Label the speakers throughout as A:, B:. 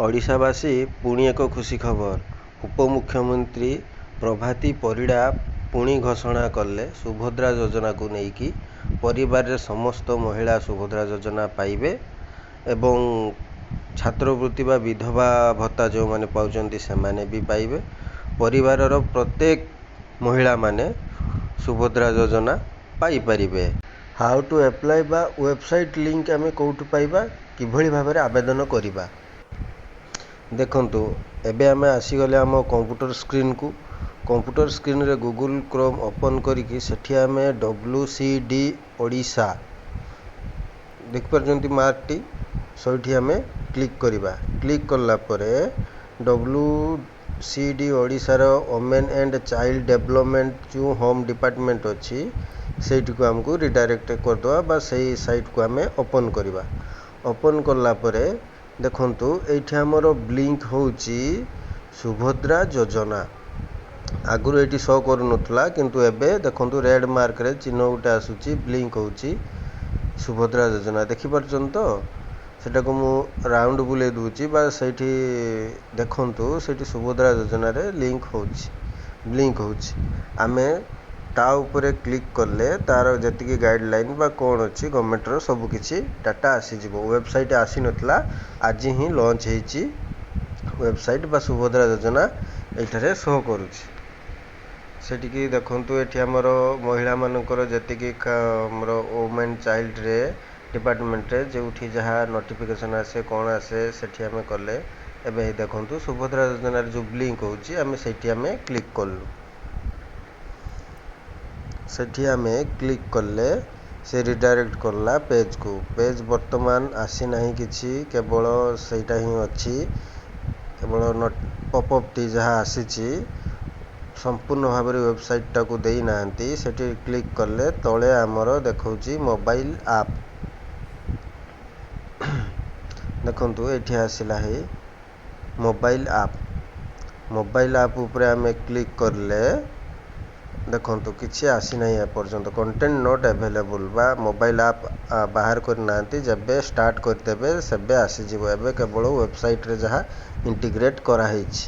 A: ଓଡ଼ିଶାବାସୀ, ପୁଣି ଏକ ଖୁସି ଖବର। ଉପମୁଖ୍ୟମନ୍ତ୍ରୀ ପ୍ରଭାତୀ ପରିଡ଼ା ପୁଣି ଘୋଷଣା କଲେ ସୁଭଦ୍ରା ଯୋଜନାକୁ ନେଇକି। ପରିବାରରେ ସମସ୍ତ ମହିଳା ସୁଭଦ୍ରା ଯୋଜନା ପାଇବେ ଏବଂ ଛାତ୍ରବୃତ୍ତି ବା ବିଧବା ଭତ୍ତା ଯେଉଁମାନେ ପାଉଛନ୍ତି, ସେମାନେ ବି ପାଇବେ। ପରିବାରର ପ୍ରତ୍ୟେକ ମହିଳାମାନେ ସୁଭଦ୍ରା ଯୋଜନା ପାଇପାରିବେ। How to apply ବା ୱେବସାଇଟ୍ ଲିଙ୍କ ଆମେ କେଉଁଠୁ ପାଇବା, କିଭଳି ଭାବରେ ଆବେଦନ କରିବା? ଦେଖନ୍ତୁ, ଏବେ ଆମେ ଆସିଗଲେ ଆମ କମ୍ପ୍ୟୁଟର ସ୍କ୍ରିନ୍କୁ। କମ୍ପ୍ୟୁଟର ସ୍କ୍ରିନ୍ରେ ଗୁଗୁଲ୍ କ୍ରୋମ୍ ଓପନ୍ କରିକି ସେଠି ଆମେ WCD Odisha ଦେଖିପାରୁଛନ୍ତି ମାର୍କଟି, ସେଇଠି ଆମେ କ୍ଲିକ୍ କରିବା। କ୍ଲିକ୍ କଲା ପରେ WCD ଓଡ଼ିଶାର ଓମେନ୍ ଆଣ୍ଡ ଚାଇଲ୍ଡ ଡେଭଲପମେଣ୍ଟ ଯେଉଁ ହୋମ୍ ଡିପାର୍ଟମେଣ୍ଟ ଅଛି, ସେଇଠିକୁ ଆମକୁ ରିଡାଇରେକ୍ଟ କରିଦେବା ବା ସେଇ ସାଇଟ୍କୁ ଆମେ ଓପନ୍ କରିବା। ଓପନ୍ କଲା ପରେ ଦେଖନ୍ତୁ, ଏଇଠି ଆମର ବ୍ଲିଙ୍କ ହେଉଛି ସୁଭଦ୍ରା ଯୋଜନା। ଆଗରୁ ଏଇଠି ଶୋ କରୁନଥିଲା, କିନ୍ତୁ ଏବେ ଦେଖନ୍ତୁ, ରେଡ୍ ମାର୍କରେ ଚିହ୍ନ ଗୋଟେ ଆସୁଛି, ବ୍ଲିଙ୍କ ହେଉଛି ସୁଭଦ୍ରା ଯୋଜନା। ଦେଖିପାରୁଛନ୍ତି ତ? ସେଟାକୁ ମୁଁ ରାଉଣ୍ଡ ବୁଲେଇ ଦେଉଛି ବା ସେଇଠି ଦେଖନ୍ତୁ, ସେଇଠି ସୁଭଦ୍ରା ଯୋଜନାରେ ଲିଙ୍କ ହେଉଛି, ବ୍ଲିଙ୍କ ହେଉଛି। ଆମେ ତା ଉପରେ କ୍ଲିକ୍ କଲେ ତାର ଯେତିକି ଗାଇଡ଼ଲାଇନ୍ ବା କ'ଣ ଅଛି, ଗଭର୍ଣ୍ଣମେଣ୍ଟର ସବୁକିଛି ଡାଟା ଆସିଯିବ। ୱେବସାଇଟ୍ ଆସିନଥିଲା, ଆଜି ହିଁ ଲଞ୍ଚ ହେଇଛି ୱେବସାଇଟ୍ ବା ସୁଭଦ୍ରା ଯୋଜନା ଏଇଠାରେ ଶୋ କରୁଛି। ସେଠିକି ଦେଖନ୍ତୁ, ଏଠି ଆମର ମହିଳାମାନଙ୍କର ଯେତିକି ଆମର ଓମେନ୍ ଚାଇଲ୍ଡରେ ଡିପାର୍ଟମେଣ୍ଟରେ ଯେଉଁଠି ଯାହା ନୋଟିଫିକେସନ୍ ଆସେ, କ'ଣ ଆସେ, ସେଠି ଆମେ କଲେ। ଏବେ ଦେଖନ୍ତୁ, ସୁଭଦ୍ରା ଯୋଜନାରେ ଯେଉଁ ବ୍ଲିଙ୍କ ହେଉଛି, ଆମେ ସେଇଠି ଆମେ କ୍ଲିକ୍ କଲୁ। ସେଠି ଆମେ କ୍ଲିକ୍ କଲେ ସେ ରିଡାଇରେକ୍ଟ କଲା ପେଜ୍କୁ। ପେଜ୍ ବର୍ତ୍ତମାନ ଆସିନାହିଁ କିଛି, କେବଳ ସେଇଟା ହିଁ ଅଛି। କେବଳ ପପଅପ୍ଟି ଯାହା ଆସିଛି, ସମ୍ପୂର୍ଣ୍ଣ ଭାବରେ ୱେବସାଇଟ୍ଟାକୁ ଦେଇନାହାନ୍ତି। ସେଠି କ୍ଲିକ୍ କଲେ ତଳେ ଆମର ଦେଖାଉଛି ମୋବାଇଲ ଆପ୍। ଦେଖନ୍ତୁ, ଏଇଠି ଆସିଲା ହେଇ ମୋବାଇଲ ଆପ୍। ମୋବାଇଲ ଆପ୍ ଉପରେ ଆମେ କ୍ଲିକ୍ କଲେ ଦେଖନ୍ତୁ, କିଛି ଆସିନାହିଁ ଏପର୍ଯ୍ୟନ୍ତ। କଣ୍ଟେଣ୍ଟ not available ବା ମୋବାଇଲ ଆପ୍ ବାହାର କରିନାହାନ୍ତି। ଯେବେ ଷ୍ଟାର୍ଟ କରିଦେବେ, ସେବେ ଆସିଯିବ। ଏବେ କେବଳ ୱେବସାଇଟ୍ରେ ଯାହା ଇଣ୍ଟିଗ୍ରେଟ୍ କରାହେଇଛି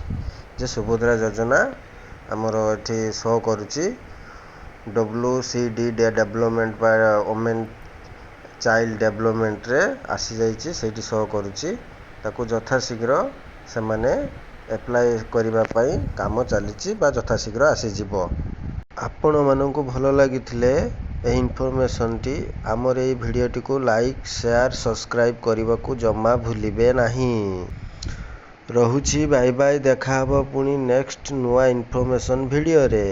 A: ଯେ ସୁଭଦ୍ରା ଯୋଜନା ଆମର ଏଠି ଶୋ କରୁଛି, WCD development ବା ଓମେନ୍ ଚାଇଲ୍ଡ ଡେଭଲପମେଣ୍ଟରେ ଆସିଯାଇଛି, ସେଇଠି ଶୋ କରୁଛି। ତାକୁ ଯଥାଶୀଘ୍ର ସେମାନେ ଆପ୍ଲାଏ କରିବା ପାଇଁ କାମ ଚାଲିଛି ବା ଯଥାଶୀଘ୍ର ଆସିଯିବ। ଆପଣମାନଙ୍କୁ ଭଲ ଲାଗିଥିଲେ ଏହି ଇନଫର୍ମେସନ୍ଟି, ଆମର ଏଇ ଭିଡ଼ିଓଟିକୁ ଲାଇକ୍, ସେୟାର, ସବସ୍କ୍ରାଇବ୍ କରିବାକୁ ଜମା ଭୁଲିବେ ନାହିଁ। ରହୁଛି, ବାଇ ବାଇ। ଦେଖାହେବ ପୁଣି ନେକ୍ସଟ ନୂଆ ଇନଫର୍ମେସନ୍ ଭିଡ଼ିଓରେ।